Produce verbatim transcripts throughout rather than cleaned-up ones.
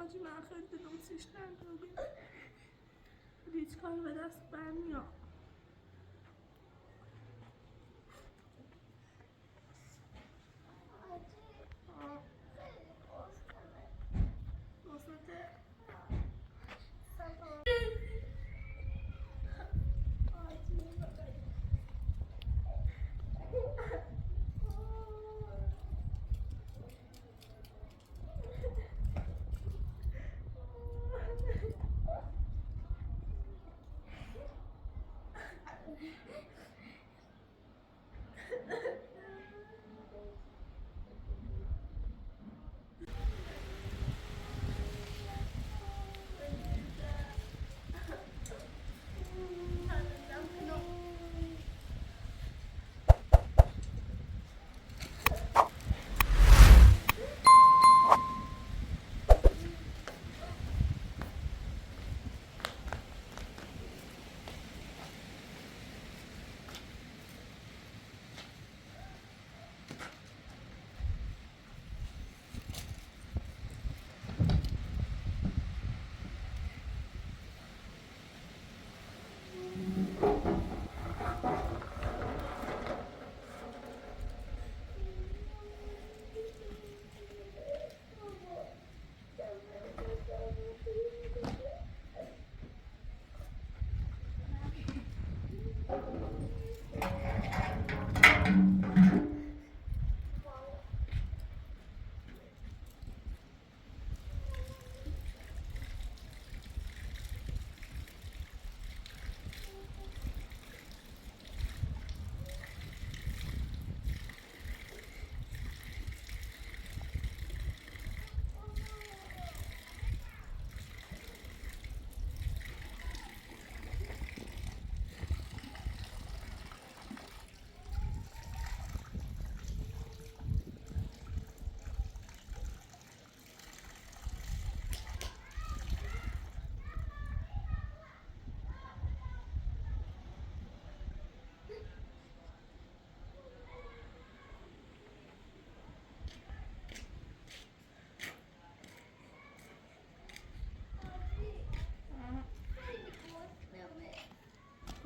Deci m-am hărătuit un sistem, trebuie. Deci, care vă dați pe mine? O să te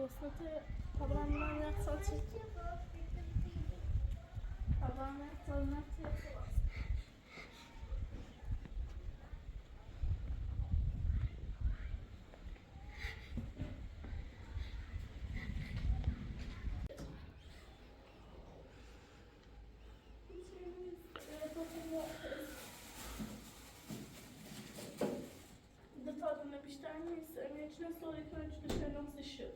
Просто ты подранила меня, кстати. Подранила, подранила. Deci, doamnă Piștani, să ne ținem solicitări și de ce nu se știu.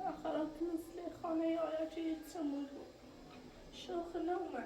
Ахаратәны слеиханеи аиаҿеицәамызу? Шыхнума?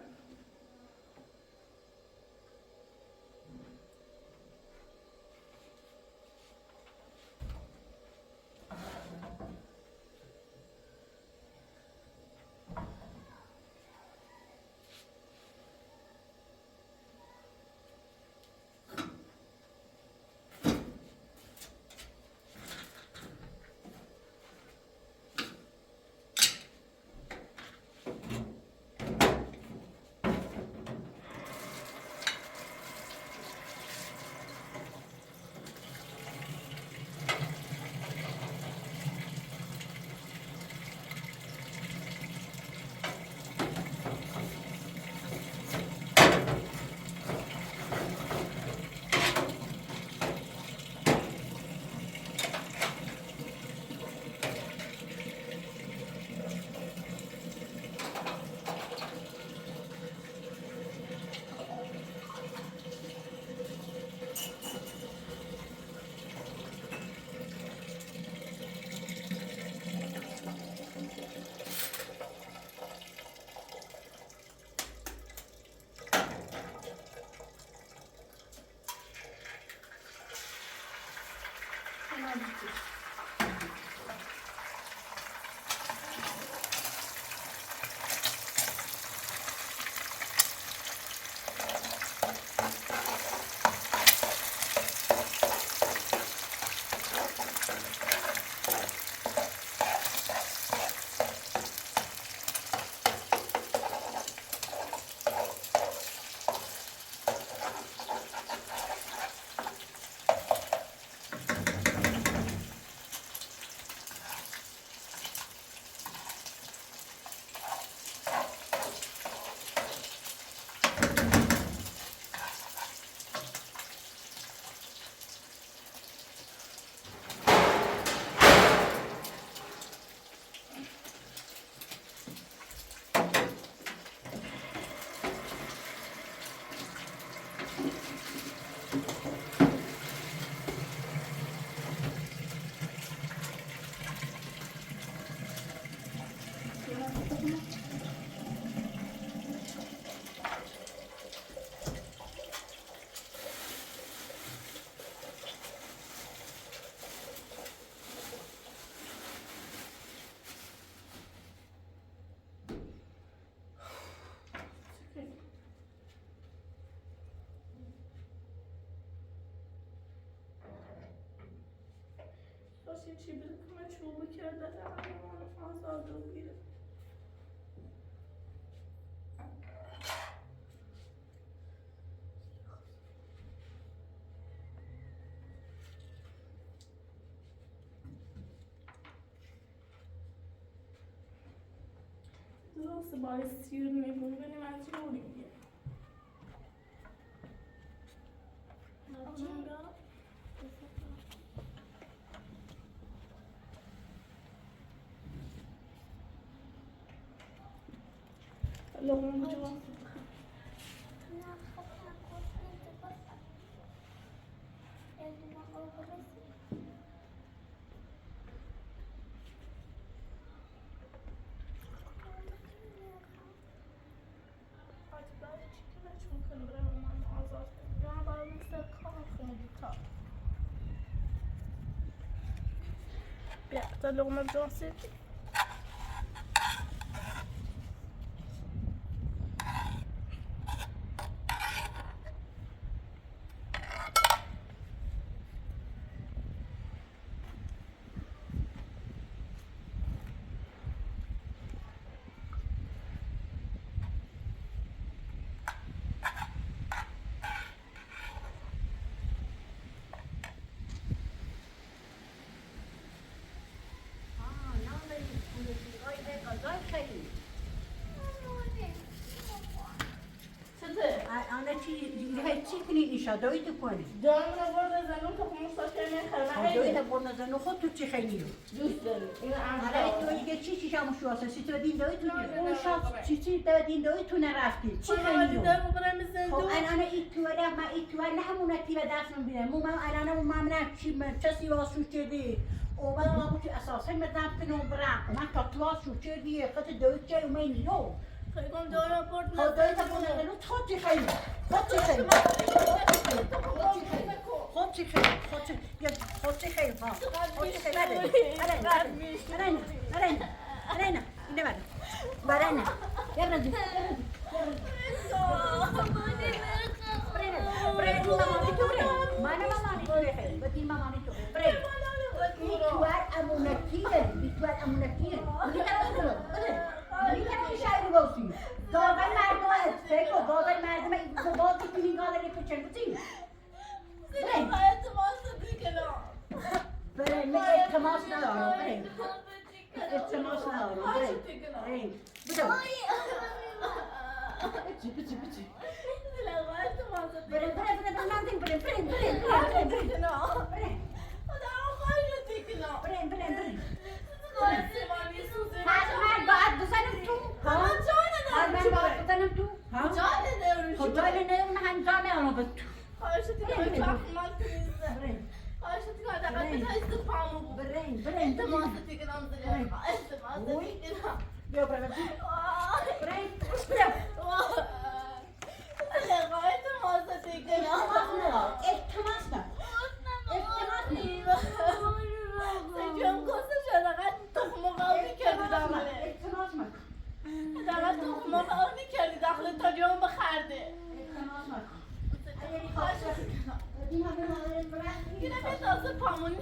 Ай,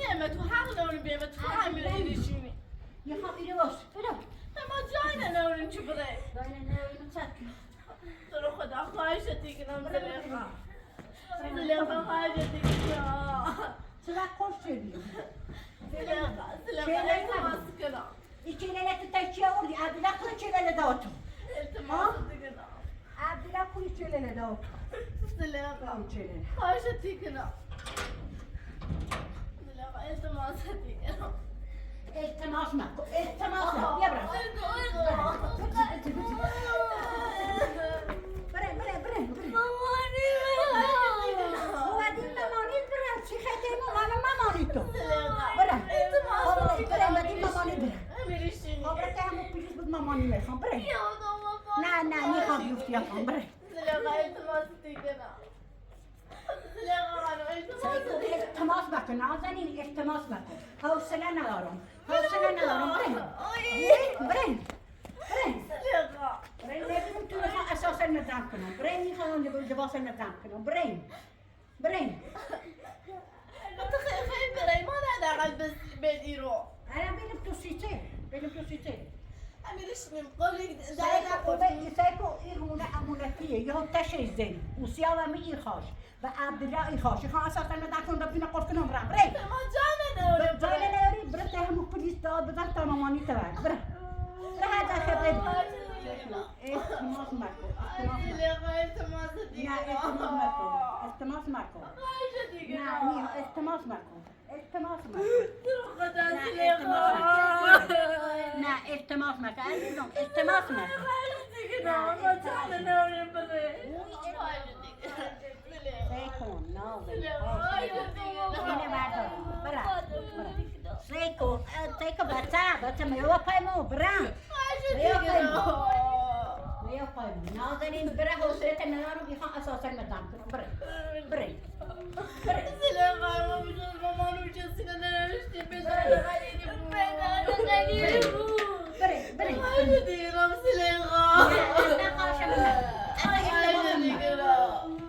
ай. Яха перевоз. Перевоз. Ай, ай, ай, ай. Дорохо да хажа тикнам Зелеха. Зелеха хажа тикнам. Сыла кошчеби. Зелеха, Зелеха, Зелеха. Илтимас кына. Ичелеле тутачи аури, абила куи челеле да оту. Илтимас тикнам. Абила куи челеле да оту. Зелеха. Куи челеле. Хажа тикнам. Илтимас маку, илтимас маку, я брат. Бре, бре, бре, бре. Мамани. Вадим мамани, бре, сихетему, мама мамани то. Бре. Бре, вадим мамани, бре. Обрате хаму пилис буд мамани ме хам, бре. На, на, не хам юфтия хам, бре. Илтимас маку, نازنین، التماس مکن. حوصله ندارم. حوصله ندارم. بریم. بریم. بریم. بریم. بریم. بریم. تو رو اساسا ندم کنم. بریم. می‌خوام لباس ندم کنم. بریم. بریم. أنا بيني بتوسيتي. بيني بتوسيتي. أمير شنو؟ قولي. سايكو، سايكو، إيه هنا أمونتية؟ يهو تشي زين. وسيارة مي إيخاش. Бе, Абдулла ихаш, ихан асартан ме дакун да бина коркунам ра. Брей. Бе, джане не ори, бре, те хаму пулис да, бе, да, тамамани тара. Бре. Бре, ха да хе, бре. Илтимас маку, илтимас маку. На, илтимас маку. Илтимас маку. На, ни, илтимас маку. التماس معك. لا، التماس معك. لا، التماس معك. عزيزم، التماس معك. سيكون، ناظر. هنا بعد. برا، برا. سيكون، آه، سيكون، بتا، بتا، ما يوقع مو، برا. ما يوقع مو. ما يوقع مو. ناظرين، برا، هو سيكون، ناظرين، بيخان أساسا مدام، برا. برا.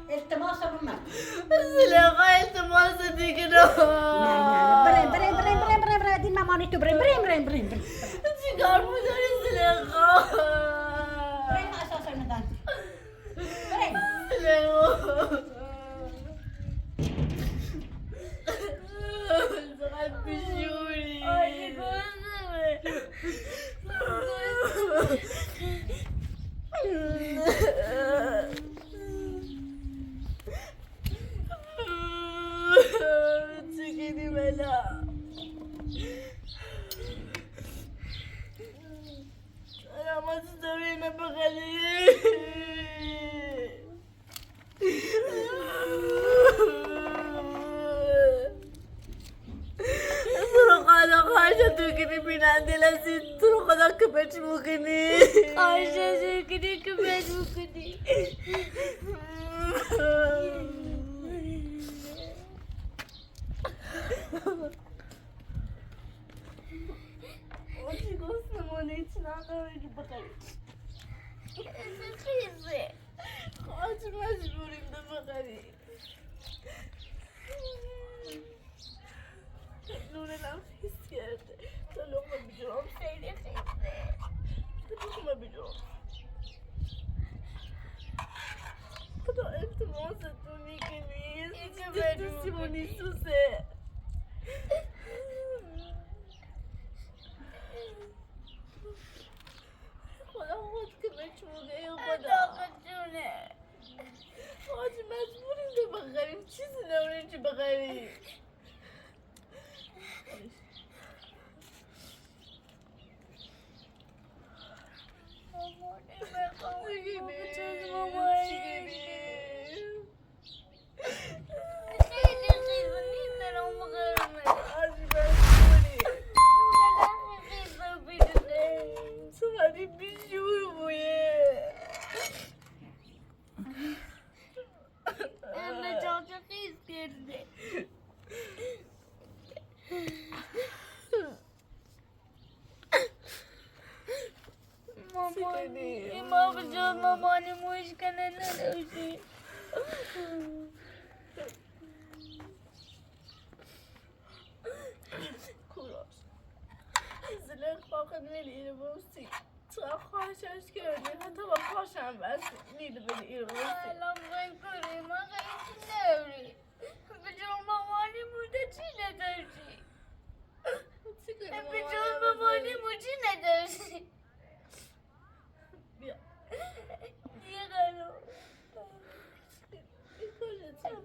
التماس منك. التماس منك. برين، برين، برين، برين، برين، برين، دي ما مانيتو، برين، برين، برين، برين، برين. برين أساسا مدام. أنا ما تستوينا بغلي. Срухада хажа тукини пинанди ласи, срухада капеч мукини. Хажа тукини капеч мукини. Очень вкусно, мой лично, она очень покорит. Это чизы. Очень мажбурим да покорит. Ну, не нам хистият. Только бежом, все не хистият. Только бежом. Кто это может, ну, не гнись. Иди, ты, ты сегодня Иисусе. Хвала, вот кабачуга, я хвала. Вот, мажбурим да бахарим, чизы на уренчи бахарим. Мамани, мама, мамани, мышка, не, не, не, не. Nili Irvosi. Txoşaşkörni, hatava xoşan bas. Nili Irvosi. Alam ben kuri, ma gayet nevri. Bicom mamani muda çine dersi. Bicom mamani mucine dersi. Yıkalo.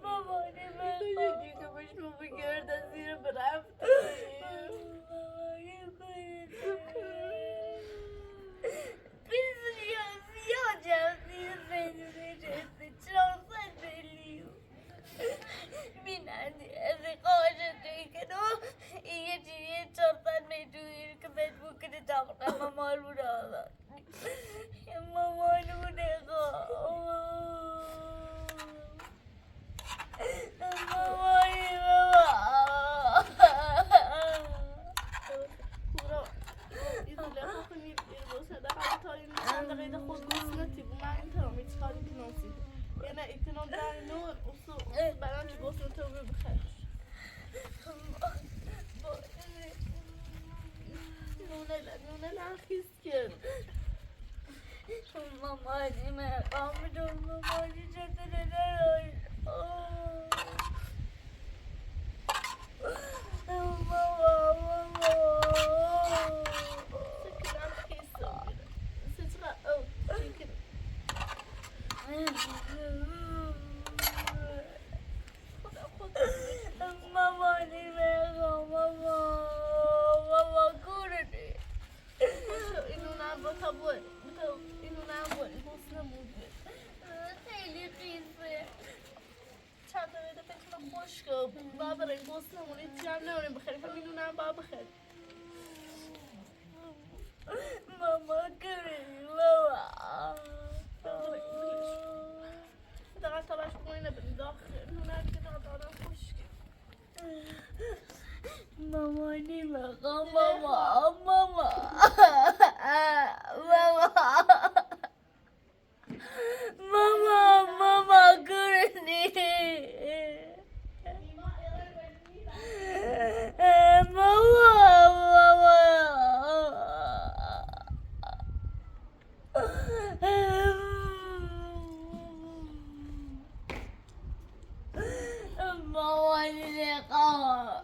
Baba, ne ben? Yıkamış mı bu gördü zira bıraktı? Biz ya, ya, ya, biz beni verirdi. Çok seviliyor. Min adi, adi, koca tüyken o, iye, iye, çortan me tüyken, ben bu kedi çortan mamalu da. Mamalu da. Mamalu, mama. Kuro, izle, kokun, izle, sadaka, toyun, sadaka, da, kokun, sınati, bu, man, tamam, hiç kaldı, nasıl? Yine itin o da, nur, usu, usu, bana, çok olsun, tabii, bu kadar. Nune la, nune la, his. Mama, dime, mama, mama, mama. Mama, dime, mama, mama, kurdi. Inuna bota bun, bota inuna bun, bosna mudu. Teli kızı. Çanta ve de pek hoş ki. Baba renk bosna mudu. Tiyan ne öyle bakar? Hem inuna baba bakar. Mama kırı, mama. Daha savaş boyuna bir daha. Inuna bir daha daha hoş ki. Mama, dime, mama, mama. Mama. Mama, mama, kurdi. Mama, mama. Mama, dime, mama.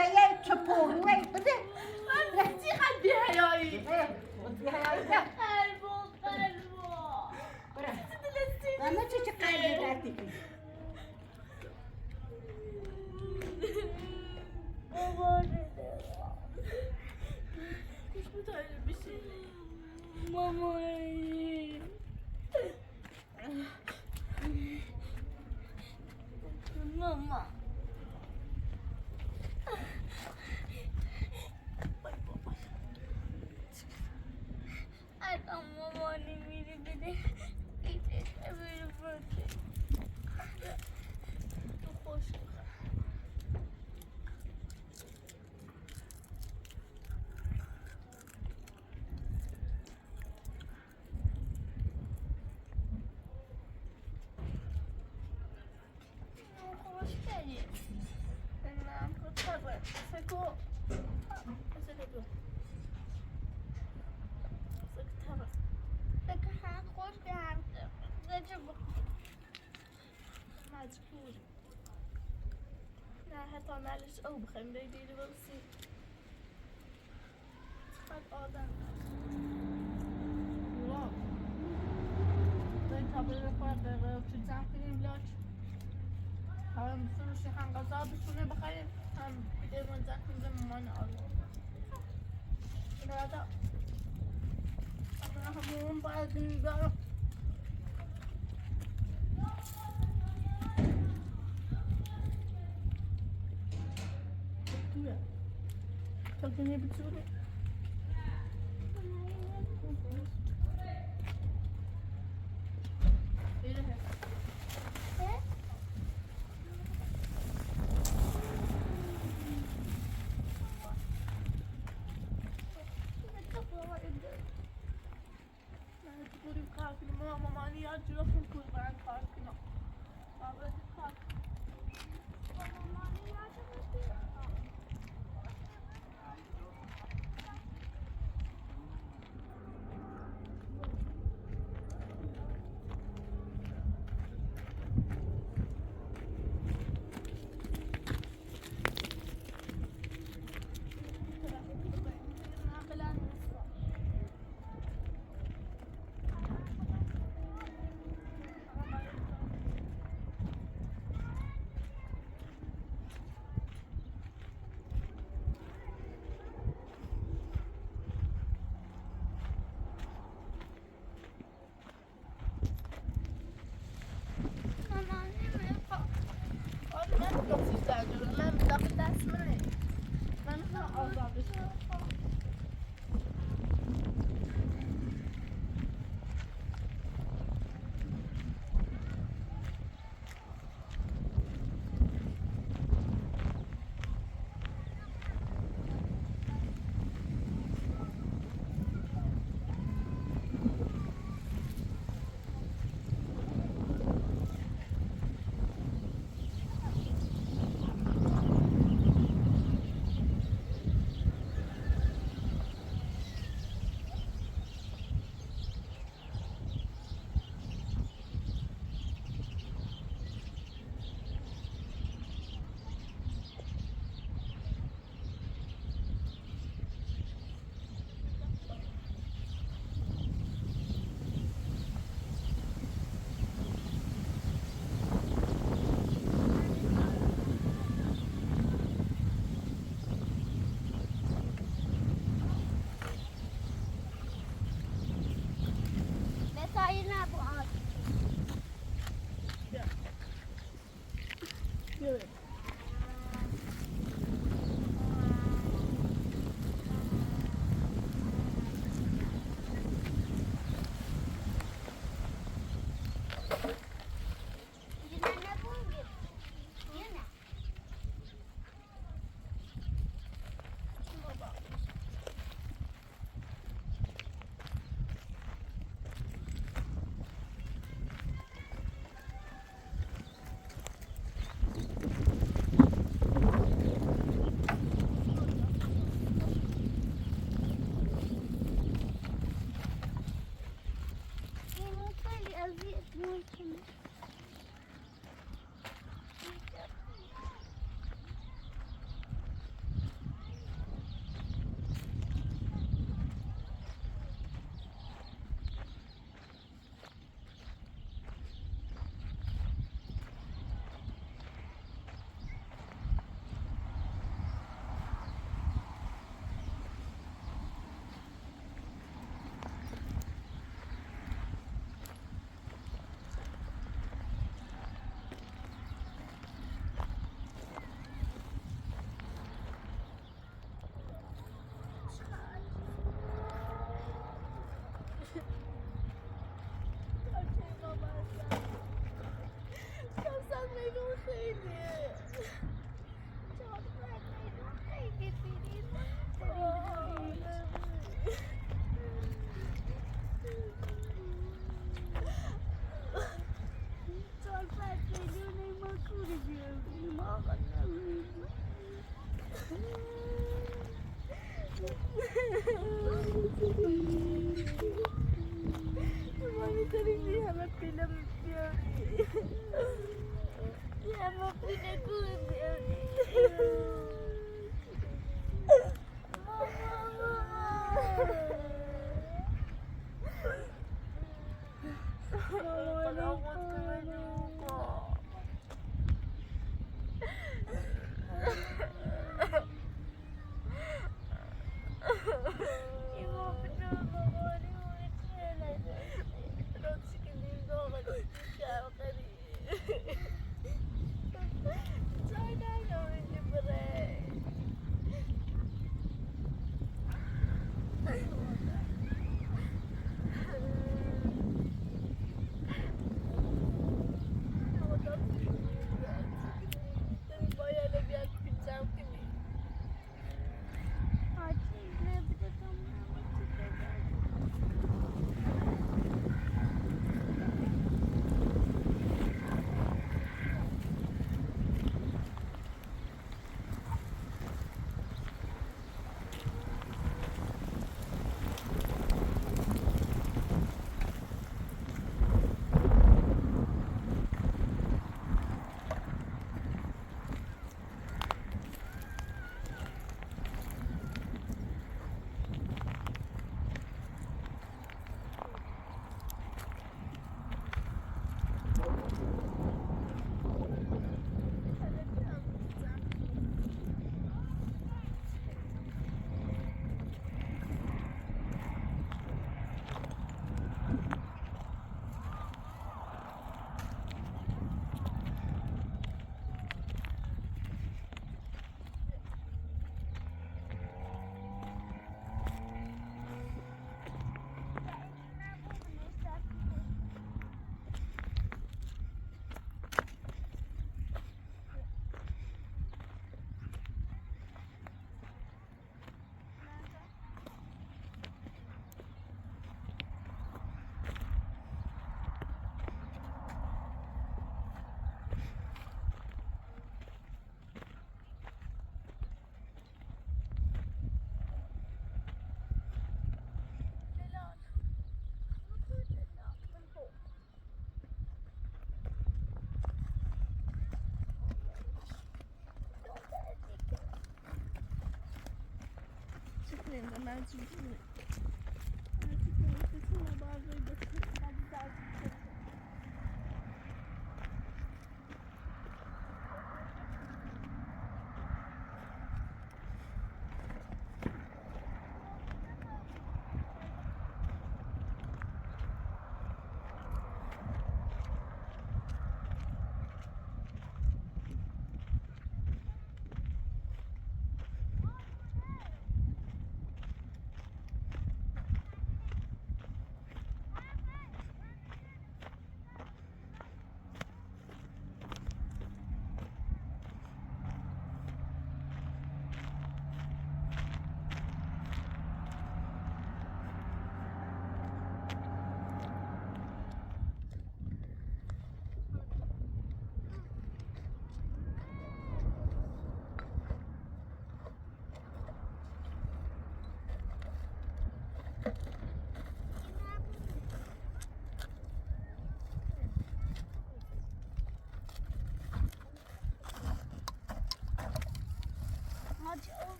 Саиа чапур, уи, бди. Тихо, бегай. Э, вот бегай, да. Альбо, альбо. Бра. Ана чичи кайда дати. Мама. Мама. Ай, мама, не мири биди. И ты, ты мири биди. Ну, хочешь. Maçkul. Naha tonalish oh, bxem dey dili bolsi. Tzxad odam. Lo. Dey tabela kwa dey ro chizan kilim loch. Ham suru shi han gaza bi sune bxay. Ham bide man zakin de man alo. Nada. Ama hamon ba gün ba. Только не пиццу. Mama, mama, niye acıyorsun kurban kartına? Baba, kalk. Mama, niye acıyorsun? Good.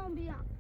Колумбия.